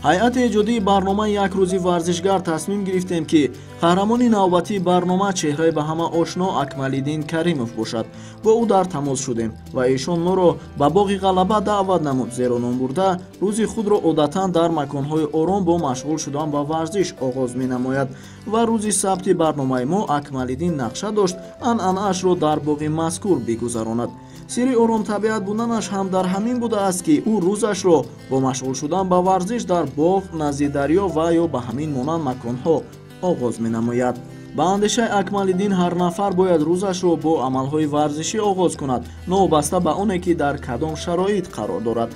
Ҳайати эҷодии барномаи як рӯзи варзишгар тасмим гирифтем, ки қаҳрамони навбатии барнома чеҳраи ба ҳама ошно Акмалиддин Каримов бошад. Бо ӯ дар тамос шудем ва эшон моро ба боғи ғалаба даъват намуд, зеро номбурда рӯзи худро одатан дар маконҳои ором бо машғул шудан ба варзиш оғоз менамояд ва рӯзи сабти барномаи мо Акмалиддин нақша дошт анъанаашро дар боғи мазкур бигузаронад. Сирри оромтабиат буданаш ҳам дар ҳамин будааст, ки ӯ рӯзашро бо машғул шудан ба варзиш дар боғ, назди дарё ва ё ба ҳамин монанд маконҳо оғоз менамояд. Ба андешаи Акмалиддин ҳар нафар бояд рӯзашро бо амалҳои варзишӣ оғоз кунад, новобаста ба оне ки дар кадом шароит қарор дорад.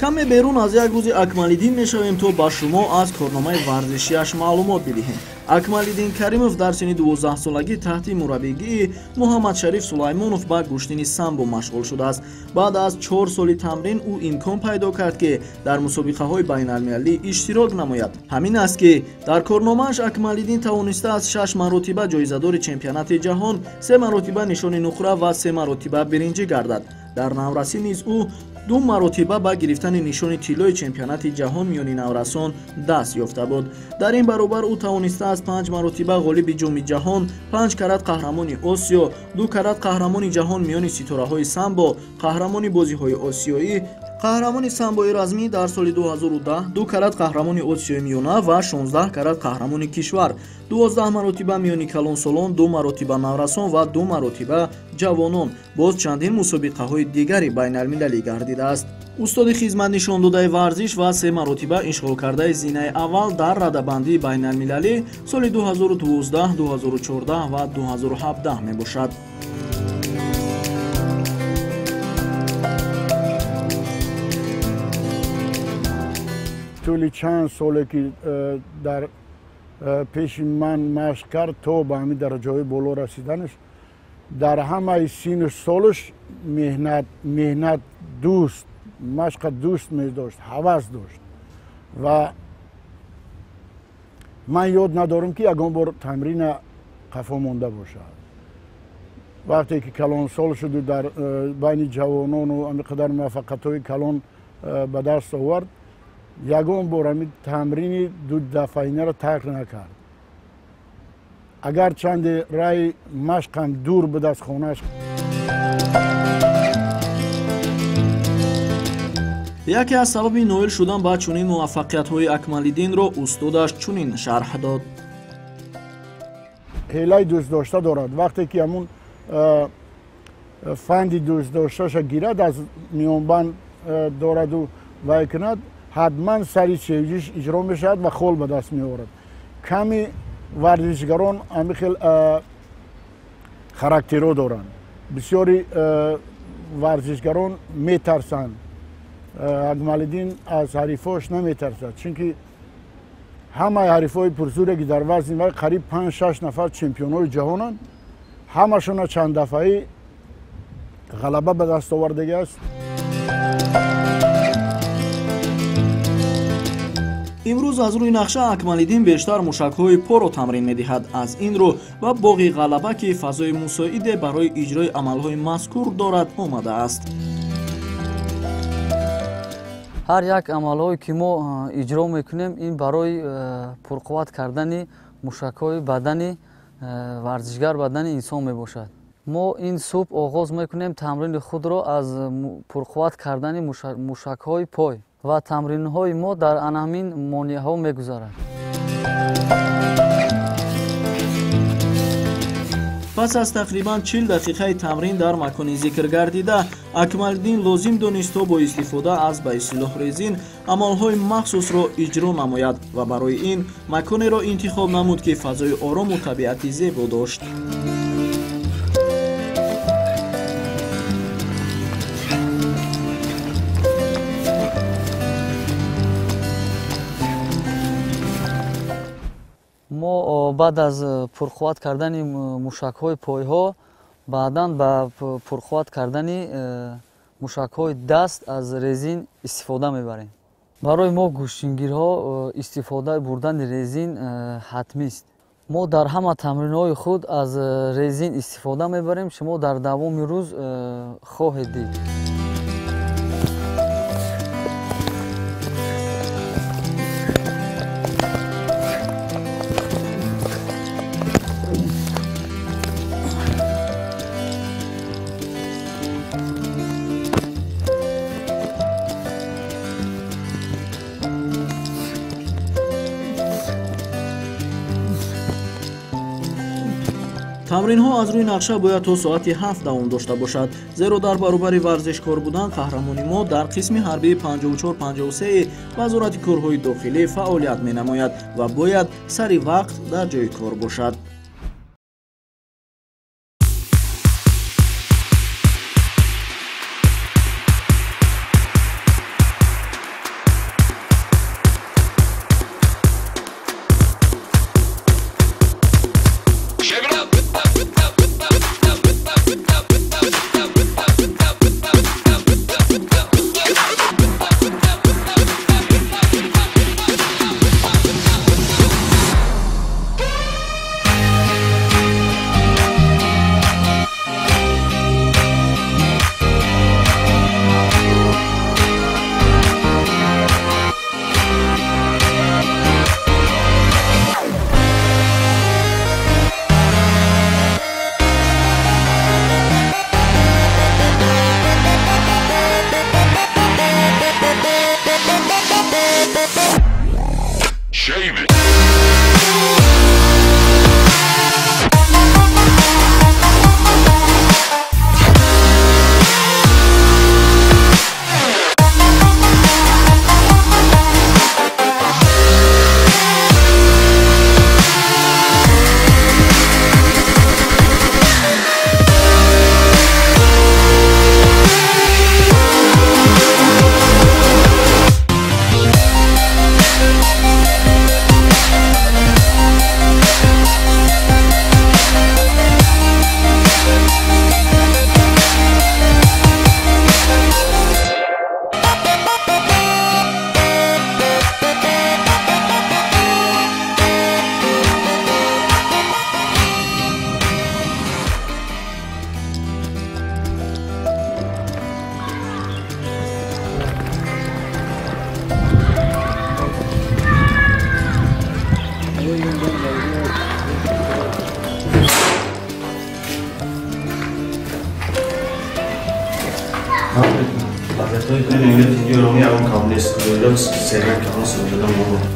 Каме берун аз як рӯзи Акмалиддин мешавем, то ба шумо аз корномаи варзишиаш маълумот бидиҳем. Акмалиддин Каримов дар синни 12-солагӣ таҳти мураббигии Муҳаммадшариф Сулаймонов ба гӯштини самбо машғул шудааст. Баъд аз 4 соли тамрин ӯ имкон пайдо кард, ки дар мусобиқаҳои байналмилалӣ иштирок намояд. Ҳамин аст, ки дар корномааш Акмалиддин тавонистааст 6 маротиба ҷоизадори чемпионати ҷаҳон, 3 маротиба нишони нуқра ва 3 маротиба биринҷӣ гардад. Дар наврасӣ низ ӯ 2 маротиба ба гирифтани нишони тиллои чемпионати ҷаҳон миёни наврасон даст ёфта буд. Дар ин баробар ӯ тавонистааст 5 маротиба ғолиби ҷоми ҷаҳон, 5 карат қаҳрамони Осиё, 2 карат қаҳрамони ҷаҳон миёни ситораҳои самбо, қаҳрамони бозиҳои осиёӣ, қаҳрамони самбои размӣ дар соли 2010, 2 карат қаҳрамони Осиёи миёна ва 16 карат қаҳрамони кишвар, 12 маротиба миёни калонсолон, 2 маротиба наврасон ва 2 маротиба ҷавонон, боз чандин мусобиқаҳои дигари байналмилалӣ гардидааст. Устоди хизмат нишондодаи варзиш ва 3 маротиба ишғолкардаи зинаи аввал дар радабандии байналмилалӣ соли 2012, 2014 ва 2017 мебошад. Тӯли чанд соле ки дар пеши ман машқ кард то ба ҳамин дараҷаҳои боло расиданаш, дар ҳамаи сину солаш меҳнат дӯст, машқа дӯст медошт, ҳавас дошт ва ман ёд надорам, ки ягон бор тамрина қафо монда бошад. Вақте ки калонсол шуду дар байни ҷавонону ҳамин қадар муваффақиятҳои калон ба даст овард, ягон бор ҳамин тамрини дудафъаинаро тарк накард. Агар чанде раи машқам дур буд аз хонааш. Яке аз сабаби ноил шудан ба чунин муваффақиятҳои Акмалиддинро устодаш чунин шарҳ дод. Ҳелаи дӯстдошта дорад. Вақте ки ҳамун фанди дӯстдошташа гирад, аз миёнбанд дораду вай кунад, ҳатман сари севҷиш иҷро мешавад ва хол ба даст меорад. Ками варзишгарон ҳамин хел характеро доранд. Бисёри варзишгарон метарсанд. Акмалиддин аз ҳарифош наметарсад, чунки ҳамаи ҳарифҳои пурзуре ки дар вазни вай қариб 5-6 нафар чемпионҳои ҷаҳонанд, ҳамашона чанд дафъаӣ ғалаба ба даст овардагиаст. Имрӯз аз рӯи нақша Акмалиддин бештар мушакҳои поро тамрин медиҳад. Аз ин рӯ ба боғи ғалаба, ки фазои мусоиде барои иҷрои амалҳои мазкур дорад, омадааст. Ҳар як амалҳое ки мо иҷро мекунем, ин барои пурқувват кардани мушакҳои бадани варзишгар, бадани инсон мебошад. Мо ин субҳ оғоз мекунем тамрини худро аз пурқувват кардани мушакҳои пой ва тамринҳои мо дар ана ҳамин монеаҳо мегузарад. Пас аз тақрибан 40 дақиқаи тамрин дар макони зикргардида, Акмалиддин лозим донист то бо истифода аз ба истилоҳ резин амалҳои махсусро иҷро намояд ва барои ин маконеро интихоб намуд, ки фазои орому табиати зебо дошт. Мо баъд аз пурқувват кардани мушакҳои пойҳо баъдан ба пурқувват кардани мушакҳои даст аз резин истифода мебарем. Барои мо гӯштингирҳо истифода бурдани резин ҳатмист. Мо дар ҳама тамринҳои худ аз резин истифода мебарем. Шумо дар давоми рӯз хоҳед дид. Тамринҳо аз рӯи нақша бояд то соати 7 давом дошта бошад, зеро дар баробари варзишкор будан қаҳрамони мо дар қисми ҳарбии 54-53 вазорати корҳои дохилӣ фаъолият менамояд ва бояд сари вақт дар ҷои кор бошад.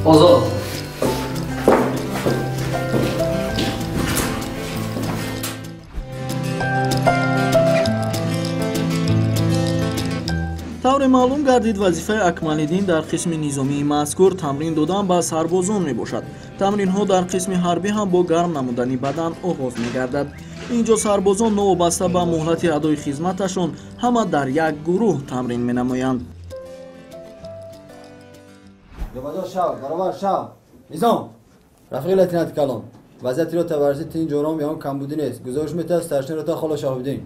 Озод. Тавре маълум гардид, вазифаи Акмалиддин дар қисми низомии мазкур тамрин додан ба сарбозон мебошад. Тамринҳо дар қисми ҳарбӣ ҳам бо гарм намудани бадан оғоз мегардад. Инҷо сарбозон новобаста ба муҳлати адои хизматашон ҳама дар як гурӯҳ тамрин менамоянд. Ҷобаҷо шав, баробар шав. Низом. Рафиқи лейтенанти калон, вазъияти рота варзиши тинҷ ором ягон камбудӣ нест. Гузориш метиҳад старшини рота Холо Шаҳобиддин.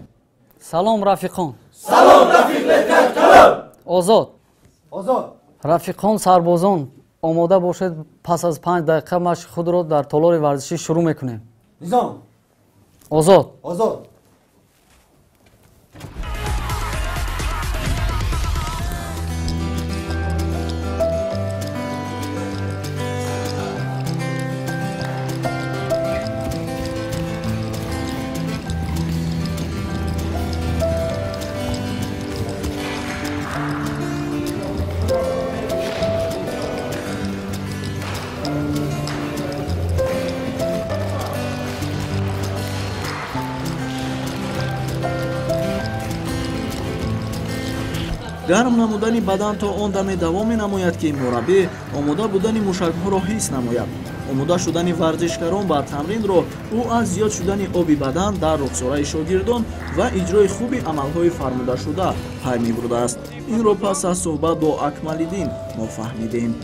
Салом, рафиқон. Салом, рафиқ лейтенант калон. Озод. Озод. Рафиқон, сарбозон, омода бошед, пас аз 5 дақиқа машқи худро дар толори варзишӣ шурӯъ мекунем. Низом. Озод. Озод. Гарм намудани бадан то он даме давом менамояд, ки мураббӣ омода будани мушакҳоро ҳис намояд. Омода шудани варзишгарон ба тамринро ӯ аз зиёд шудани оби бадан дар рухсораи шогирдон ва иҷрои хуби амалҳои фармудашуда пай мебурдааст. Инро пас аз суҳбат бо Акмалиддин мо фаҳмидем.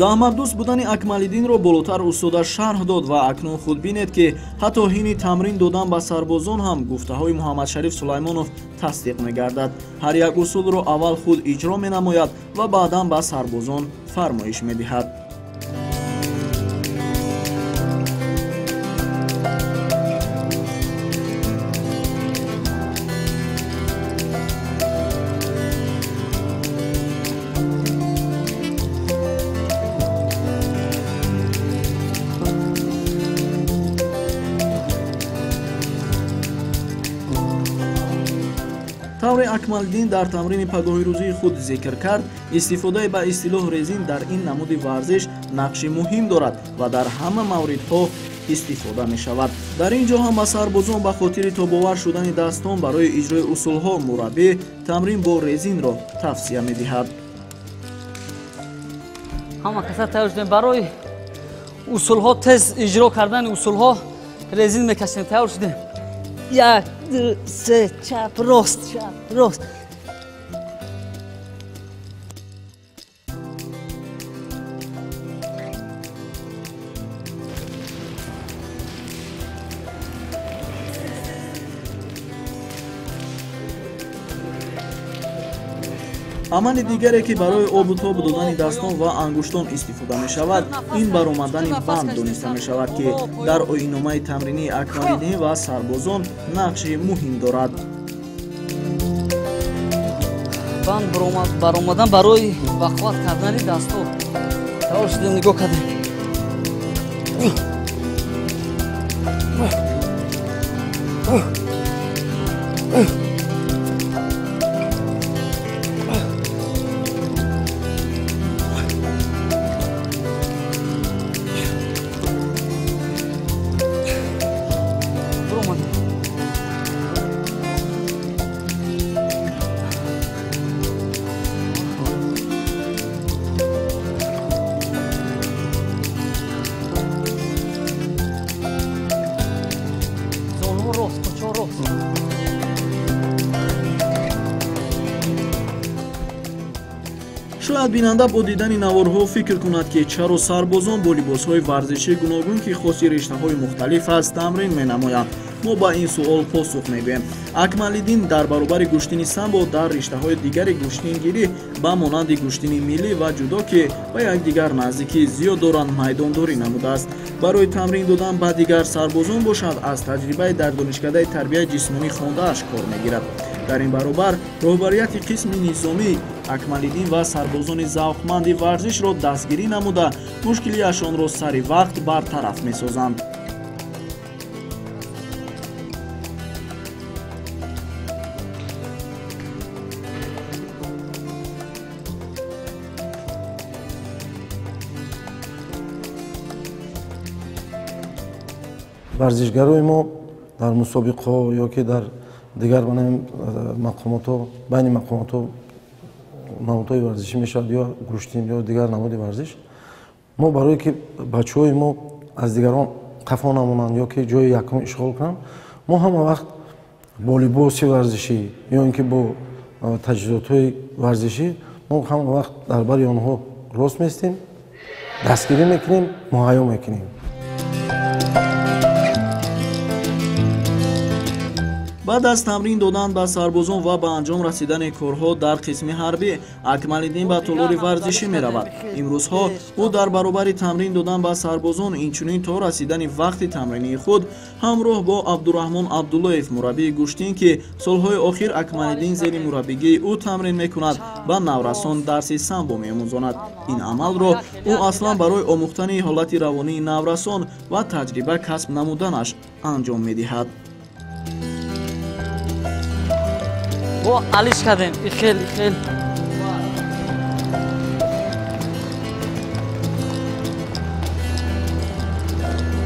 Заҳматдӯст будани Акмалиддинро болотар устода шарҳ дод ва акнун худ бинед, ки ҳатто ҳини тамрин додан ба сарбозон ҳам гуфтаҳои Муҳаммадшариф Сулаймонов тасдиқ мегардад. Ҳар як усулро аввал худ иҷро менамояд ва баъдан ба сарбозон фармоиш медиҳад. Тавре Акмалиддин дар тамрини пагоҳи рӯзии худ зикр кард, истифодаи ба истилоҳ резин дар ин намуди варзиш нақши муҳим дорад ва дар ҳама мавридҳо истифода мешавад. Дар ин ҷо ҳам ба сарбозон ба хотири тобовар шудани дастон барои иҷрои усулҳо мураббӣ тамрин бо резинро тавсия медиҳад. Ҳама каса тайёр шудем барои усулҳо, тез иҷро кардани усулҳо резин мекашем. Тайёр шудем. 1, 2, 3, чап, рост, чап, рост. Амали дигаре, ки барои обу тоб додани дастон ва ангуштон истифода мешавад, ин баромадани банд дониста мешавад, ки дар оинномаи тамринии Акмалиддин ва сарбозон нақши муҳим дорад. Банд баромадан барои бақувват кардани дастҳо. Тайёр шудем, нигоҳ кардем. Шояд бинанда бо дидани наворҳо фикр кунад, ки чаро сарбозон бо либосҳои варзишӣ гуногун, ки хоси риштаҳои мухталиф аст, тамрин менамоянд. Мо ба ин суол посух мегӯем. Акмалиддин дар баробари гӯштини самбо дар риштаҳои дигари гӯштингирӣ ба монанди гӯштини миллӣ ва ҷудо, ки ба якдигар наздикии зиёд доранд, майдондорӣ намудааст. Барои тамрин додан ба дигар сарбозон бошад, аз таҷрибаи дар донишкадаи тарбияи ҷисмонӣ хондааш кор мегирад. Дар ин баробар роҳбарияти қисми низомӣ Акмалиддин ва сарбозони завқманди варзишро дастгирӣ намуда, мушкилиашонро сари вақт бартараф месозанд. Варзишгарои мо дар мусобиқаҳо ё ки дар дигар мақомотҳо, байни мақомотҳо намудҳои варзишӣ мешавад, ё гӯштин ё дигар намуди варзиш. Мо барое ки бачаҳои мо аз дигарон қафо намонанд ё ки ҷои якум ишғол кунанд, мо ҳама вақт бо либоси варзишӣ ё ин ки бо таҷҳизотҳои варзишӣ мо ҳама вақт дар бари онҳо рост местем, дастгирӣ мекунем, муҳайё мекунем. Баъд аз тамрин додан ба сарбозон ва ба анҷом расидани корҳо дар қисми ҳарбӣ, Акмалиддин ба толори варзишӣ меравад. Имрӯзҳо ӯ дар баробари тамрин додан ба сарбозон, инчунин то расидани вақти тамринии худ ҳамроҳ бо Абдураҳмон Абдуллоев, мураббии гӯштин, ки солҳои охир Акмалиддин зери мураббигии ӯ тамрин мекунад, ба наврасон дарси самбо меомӯзонад. Ин амалро ӯ аслан барои омӯхтани ҳолати равонии наврасон ва таҷриба касб намуданаш анҷом медиҳад. Бо алиш кардем, ихел, ихел.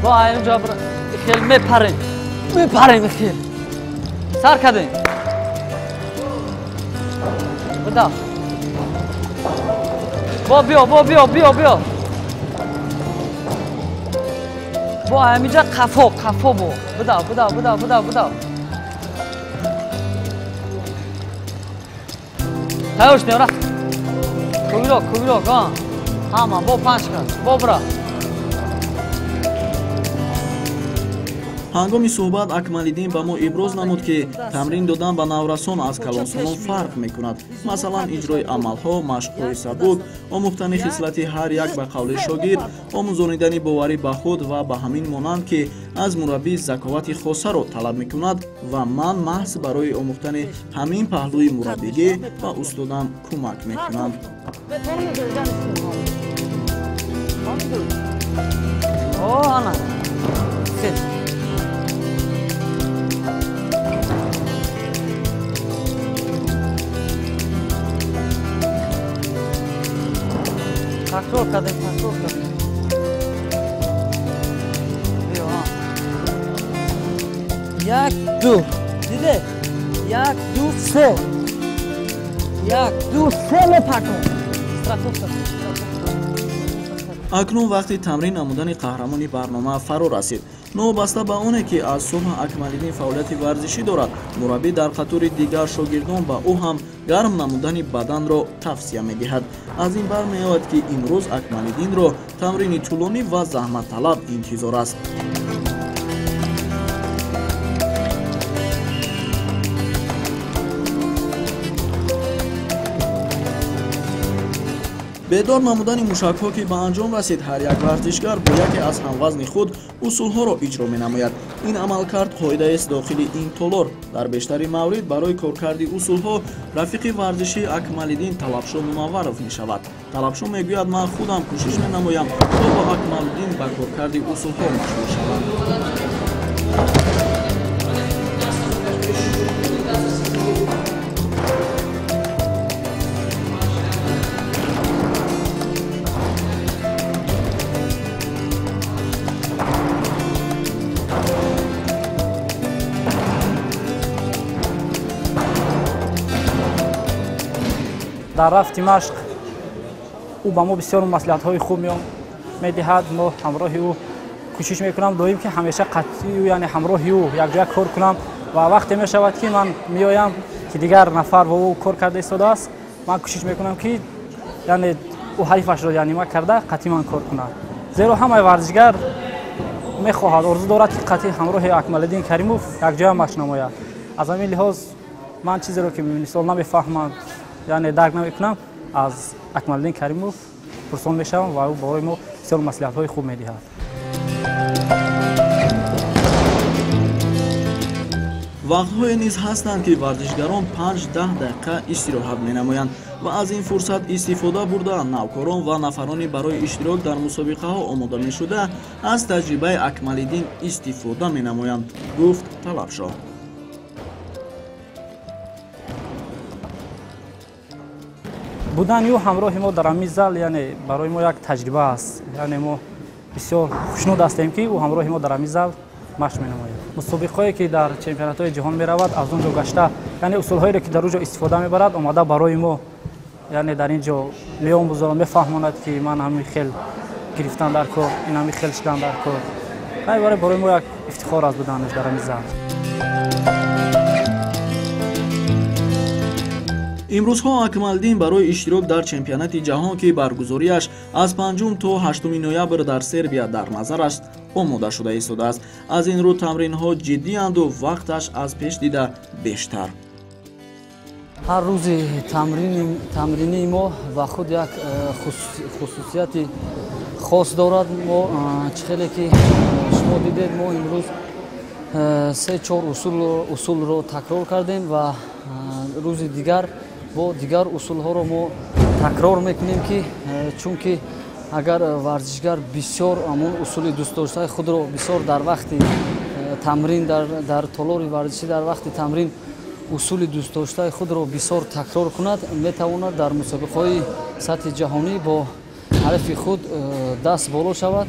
Бо айнҷо ихел мепарем, мепарем ихел. Сар кардем. Буда. Бо биё, бо биё, биё, биё. Бо ҳаминҷа қафо, қафо бо. Буда, буда, буда, буда, буда. Тайёр шудем, рафт. Кӯбилок, кӯбилок, а. Ҳама бо панҷ кас, бобра. Ҳангоми суҳбат Акмалиддин ба мо иброз намуд, ки тамрин додан ба наврасон аз калонсолон фарқ мекунад. Масалан, иҷрои амалҳо, машқҳои сабук, омӯхтани хислати ҳар як ба қавли шогирд, омӯзонидани боварӣ ба худ ва ба ҳамин монанд, ки аз мураббӣ заковати хосаро талаб мекунад ва ман маҳз барои омӯхтани ҳамин паҳлӯи мураббигӣ ба устодам кӯмак мекунам. Такрор кардем, такрор кардем. Биё, як, ду. Диде? Як, ду, се. Як, ду, се мепартом. Страховка. Акнун вақти тамрин намудани қаҳрамони барнома фаро расид. Новобаста ба оне, ки аз субҳ Акмалиддин фаъолияти варзишӣ дорад, мураббӣ дар қатори дигар шогирдон ба ӯ ҳам гарм намудани баданро тавсия медиҳад. Аз ин бармеояд, ки имрӯз Акмалиддинро тамрини тӯлонӣ ва заҳматталаб интизор аст. Бедор намудани мушакҳо ки ба анҷом расид, ҳар як варзишгар бо яке аз ҳамвазни худ усулҳоро иҷро менамояд. Ин амалкард қоидаест дохили ин толор. Дар бештари маврид барои коркарди усулҳо рафиқи варзишии Акмалиддин Талабшо Мунавваров мешавад. Талабшо мегӯяд, ман худам кӯшиш менамоям, то бо Акмалиддин ба коркарди усулҳо машғул шавам. Дар рафти машқ ӯ ба мо бисёр маслиҳатҳои хуб медиҳад. Мо ҳамроҳи ӯ кӯшиш мекунам доим, ки ҳамеша қатъи ӯ, яъне ҳамроҳи ӯ якҷоя кор кунам ва вақте мешавад, ки ман меоям, ки дигар нафар бо ӯ кор карда истодааст, ман кӯшиш мекунам, ки яъне ӯ ҳарифашро яънима карда қатъи ман кор кунад. Зеро ҳамаи варзишгар мехоҳад, орзу дорад, ки қатъи ҳамроҳи Акмалиддин Каримов якҷоя машқ намояд. Аз ҳамин лиҳоз ман чизеро, ки мисол намефаҳмам, яъне дарк намекунам, аз Акмалиддин Каримов пурсон мешавам ва ӯ барои мо бисёр маслиҳатҳои хуб медиҳад. Вақтҳое низ ҳастанд, ки варзишгарон 5-10 дақиқа истироҳат менамоянд ва аз ин фурсат истифода бурда навкорон ва нафарони барои иштирок дар мусобиқаҳо омода мешуда аз таҷрибаи Акмалиддин истифода менамоянд, гуфт Талабшо. Будани ӯ ҳамроҳи мо дар ҳамин зал, яъне барои мо як таҷриба аст. Яъне мо бисёр хушнуд ҳастем, ки ӯ ҳамроҳи мо дар ҳамин зал машқ менамояд. Мусобиқҳое, ки дар чемпионатҳои ҷаҳон меравад, аз он ҷо гашта, яъне усулҳоеро, ки дар он ҷо истифода мебарад, омада барои мо, яъне дар ин ҷо меомӯзонад, мефаҳмонад, ки ман ҳамин хел гирифтан дар кор, ин ҳамин хел шудан дар кор. Барои мо як ифтихор аст буданаш дар ҳамин зал. Имрӯзҳо Акмалиддин барои иштирок дар чемпионати ҷаҳон, ки баргузориаш аз 5 то 8 ноябр дар Сербия дар назар аст, омода шуда истодааст. Аз ин рӯ тамринҳо ҷиддианду вақташ аз пеш дида бештар. Ҳар рӯзи тамринии мо ба худ як хусусияти хос дорад. Мо чӣ хеле ки шумо дидед, мо имрӯз 3-4 усулро такрор кардем ва рӯзи дигар бо дигар усулҳоро мо такрор мекунем, ки чунки агар варзишгар бисёр ҳамон усули дӯстдоштаи худро бисёр дар вақти тамрин, дар толори варзишӣ дар вақти тамрин усули дӯстдоштаи худро бисёр такрор кунад, метавонад дар мусобиқаҳои сатҳи ҷаҳонӣ бо ҳарифи худ даст боло шавад.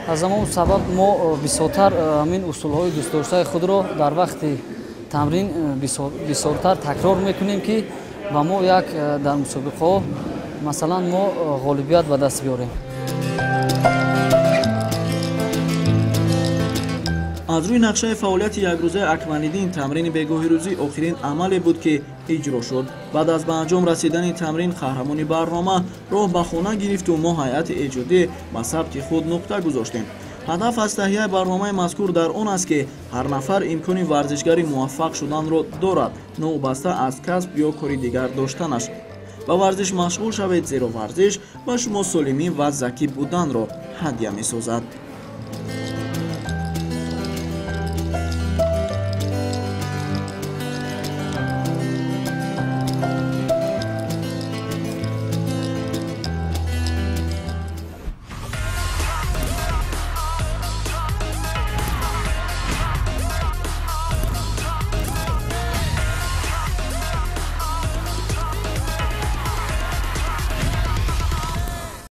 Аз ҳамон сабаб мо бисёртар ҳамин усулҳои дӯстдоштаи худро дар вақти тамрин бисёртар такрор мекунем, ки ба мо як дар мусобиқаҳо масалан мо ғолибият ба даст биёрем. Аз рӯи нақшаи фаъолияти якрӯзаи Акмалиддин тамрини бегоҳи рӯзӣ охирин амале буд, ки иҷро шуд. Баъд аз ба анҷом расидани тамрин қаҳрамони барнома роҳ ба хона гирифту мо ҳайати эҷодӣ ба сабти худ нуқта гузоштем. Ҳадаф аз таҳияи барномаи мазкур дар он аст, ки ҳар нафар имкони варзишгари муваффақ шуданро дорад, новобаста аз касб ё кори дигар доштанаш. Ба варзиш машғул шавед, зеро варзиш ба шумо солимӣ ва закӣ буданро ҳадя месозад.